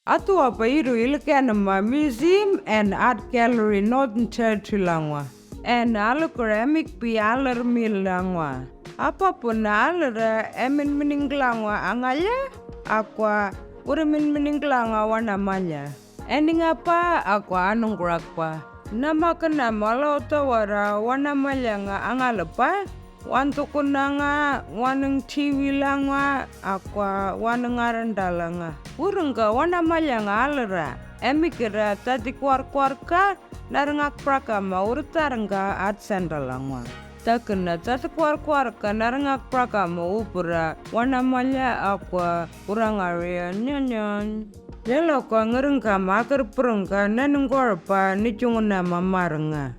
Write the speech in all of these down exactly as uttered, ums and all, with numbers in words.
Atuapa iru ilikenema Museum and Art Gallery Northern Territory langwa. And alukura emikpi alir mil langwa. Apapuna alira eminminingilangwa angalya, akwa uriminminingilangwa wanamalya. Eningapa akwa anungkurakpa. Namakinama lotawara wanamalyanga angalapa. Wantukunanga, wanung T V langwa, akwa wanung arandalanga. Urungka wanamalyanga alira. Emikira tatikwarkwarka, narngakprakama urtarngka atsandalangwa. Takna tatikwarkwarka narngakprakama upura wanamalya akwa urangaria nyanyan. Leloka ngiringkama akirpurungka nanungkorpa nijungunama marnga.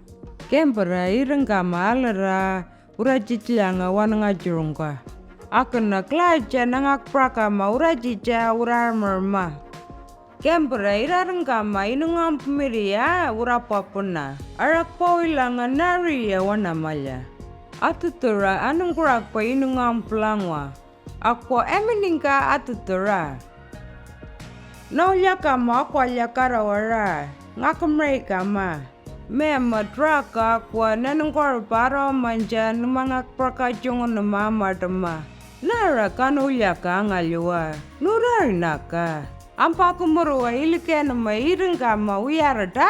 Kempra iringkama alira urajijlanga wanngajrungka. Akna klaja nangakprakama urajija urarmarma. Kempra irarngkama inungampmiria urapapuna. Arakpawilanga nariya wanamalya. Atutura anungkurakpa inungamplangwa. Akwa eminingka atutura. Naulyakama akwa lyakarawara. Ngakamreikama. Mema traka akwa nanungkorpa arawamanja numangakpraka jungunama amartama. Nara kanulyaka angalyua. Nurarinaka. Ampakumurua ilikenema iringkama uyarata.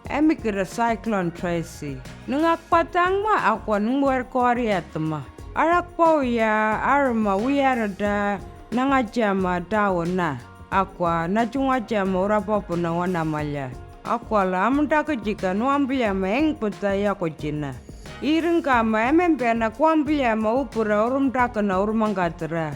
Emikira Cyclone Tracy. Nungakpatangma akwa nungwerkoriatma. Arakpauya arma uyarata nangajama tauna. Akwa najungwajama urapapuna wanamalya. Akwala amundakajika nuambilyama engpata yakujina. Iringkama emempena kwambilyama upura urumdakna urmangkatra.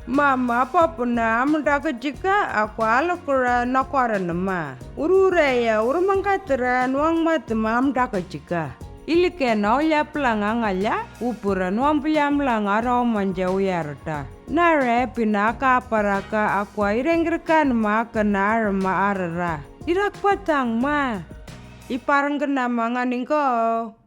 Mama apapuna amundakajika akwa alukura nakwaranama. Ururaya urmangkatra nuangmatma amundakajika. Ilikena ulyaplanga angalya, upura nuambilyamlanga arawamanja uyarata. Nara epina akaparaka akwa irengirkanma akna arma arara. Irakpatangma. Iparngknama nganingko.